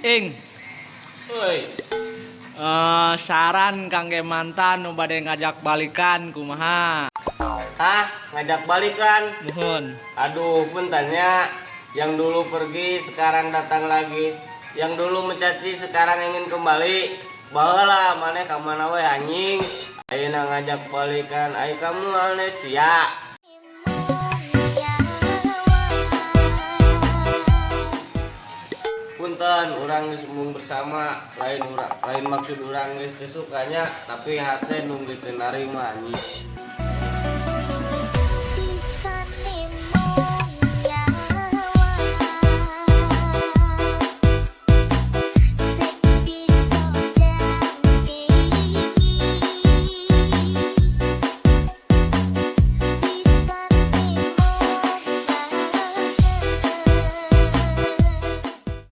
Ing. Oi. Eh, saran kangge mantan nu bade ngajak balikan kumaha? Hah, ngajak balikan? Muhun. Aduh, punten nya. Yang dulu pergi sekarang datang lagi. Yang dulu mencaci sekarang ingin kembali. Baheula maneh ka mana we, anjing? Ayeuna ngajak balikan, ai kamu amnesia. Punten, urang geus embung bersama, lain urang, lain maksud urang geus teu sukanya, tapi hate nu geus teu narima, anjing.